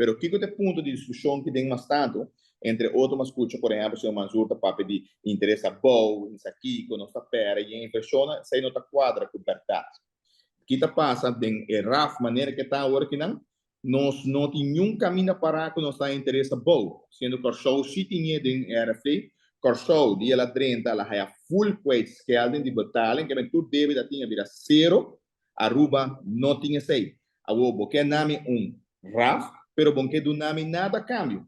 Pero kiko ta e punto di diskushon ki den mas tantu? Entre otro mas skucha por ehèmpel señor Mansur ta papia di interes abou, insa kiko, nos ta pèrdè yen invershonnan, esei no ta kuadra ku bèrdat. Ki ta pasa den e raf manera ke ta awor akinan? Nos no tin niun kaminda pará ku nos ta interes abou, siendo Kòrsou sí tin e den e RFT. Kòrsou dia el a drenta el a haya full kwijtschelding di betaling, ke men tur debe ta tin a bira sero. Aruba no tin esei. Awor bo ke nami un raf, pero bo ke duna mi nada kambio.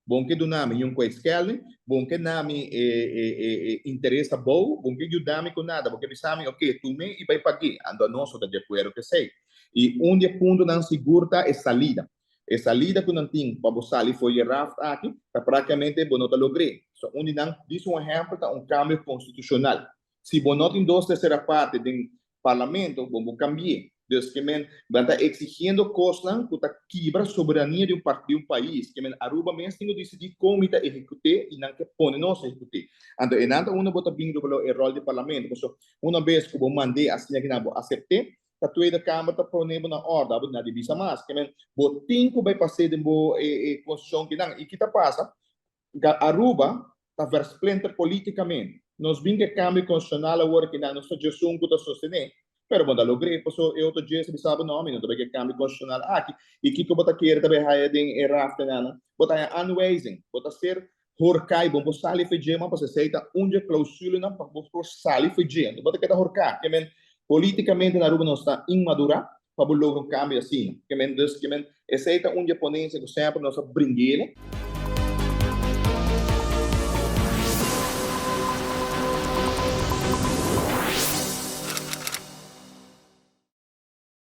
Bon ke duna mi un kwijtschelding, bon ke na mi e e e e interes abou, bon ke yuda mi ku nada, bo ke bisa mi oke, tum'é i bai pag'é. Anto nos no ta di akuerdo ku esei. I un di e puntonan sigur ta e salida. E salida ku nan tin pa bo sali for di e raft aki ta praktikamente bo no ta logr'é. So un di nan, dis un ehèmpel, ta un kambio konstitushonal. Si bo no tin dos tersera parti den Parlamento, bo bo cambi'é. Dus ke men nan ta exigiendo cosnan cu ta kibra soberania di un di un pais. Ke men Aruba mes tin cu dicidi con mi ta ehecuté y nan ke pone nos ehecuté. Anto e nan ta unda bo ta bin riba lo e rol di Parlamento. Pasobra una bes cu bo mand'é asina kinan bo acepté, ta Tweede Kamer ta pone bo na orde, abo na di bisa mas. Ke men bo tin cu bay pas'é den bo e e constitucion kinan. Y ki ta pasa? Aruba ta versplinter politicamente. Nos bin ke cambio constitucional awor ki nan nos ta djesun cu ta sostene, pero bo ta logr'e paso e otro djes a bisa bo no, mi no ta bay ke cambio constitucional aki. Y kico bo ta kere ta bay haya den e raftenanan? Bo ta haya aanwijzing, bo ta ser horca y bo por sali for dje man paso esey ta un dje clausulenan pa bo por sali for dje. Anto bo ta keda horca. Ke men politicamente na Aruba nos ta inmadura pa bo logra un cambio asina. Ke men dus ke men esey ta un dje ponencia cu semper nos a bring'ele.